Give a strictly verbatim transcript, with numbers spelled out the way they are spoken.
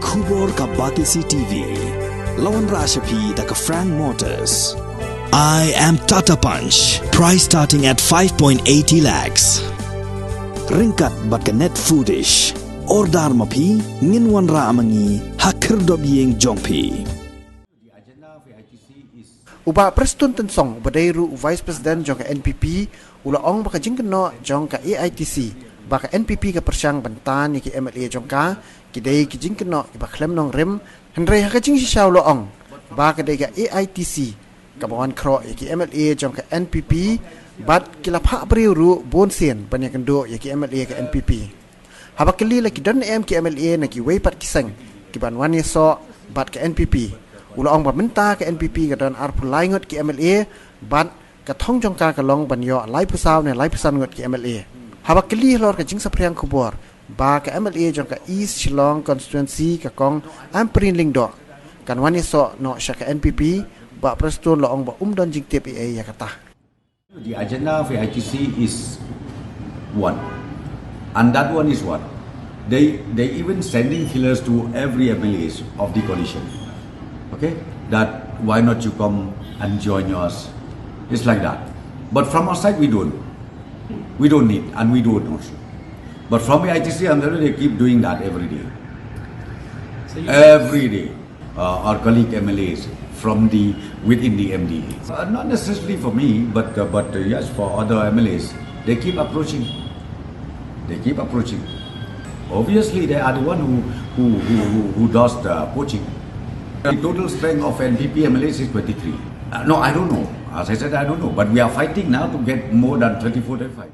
Khubor ka Batesi T V. La wanrah sha phi da ka Frank Motors. I am Tata Punch. Price starting at five point eighty lakhs. Ryngkat bad ka Net Foodish. Order ma phi, ngin wanrah ma ngi ha khyrdop ïing jong phi. U Bah Prestone Tynsong, uba dei ruh u Vice President jong ka N P P, u la ong ba ka jingkynnoh jong ka A I T C ba ka N P P ka pyrshang ban tan ïa ki M L A jong ka, ki dei ki jingkynnoh kiba khlem nongrim. Hynrei ha ka jingshisha u la ong ba ka dei ka A I T C kaba wan khroh ïa ki M L A jong ka N P P, bad ki la phah briew ruh bun sien ban ïakynduh ïa ki M L A ka N P P. Haba kylli la ki don ne em ki M L A na kiwei pat ki seng kiban wan ïasoh bad ka N P P, u la ong ba mynta ka N P P ka don arphew lai ngut ki M L A, bad ka thong jong ka ka long ban ïoh laiphew saw ne laiphew san ngut ki M L A. Haba kylli halor ka jingsaphriang khubor ba ka M L A jong ka East Shillong Constituency, ka Kong Ampareen Lyngdoh, kan wan ïasoh noh sha ka N P P, Bah Prestone la ong ba um don jingtip ei ei ïa kata. The agenda of A I T C is one, and that one is what? They they even sending feelers to every M L As of the coalition. Okay, that why not you come and join us? It's like that. But from our side, we don't. We don't need, and we don't also. But from A I T C and they keep doing that every day. Every day, uh, our colleague M L As from the within the M D A. Uh, not necessarily for me, but uh, but uh, yes, for other M L As, they keep approaching. They keep approaching. Obviously, they are the one who who who, who, who does the poaching. The total strength of N P P M L As is twenty-three. Uh, no, I don't know. As I said, I don't know. But we are fighting now to get more than thirty-four, thirty-five.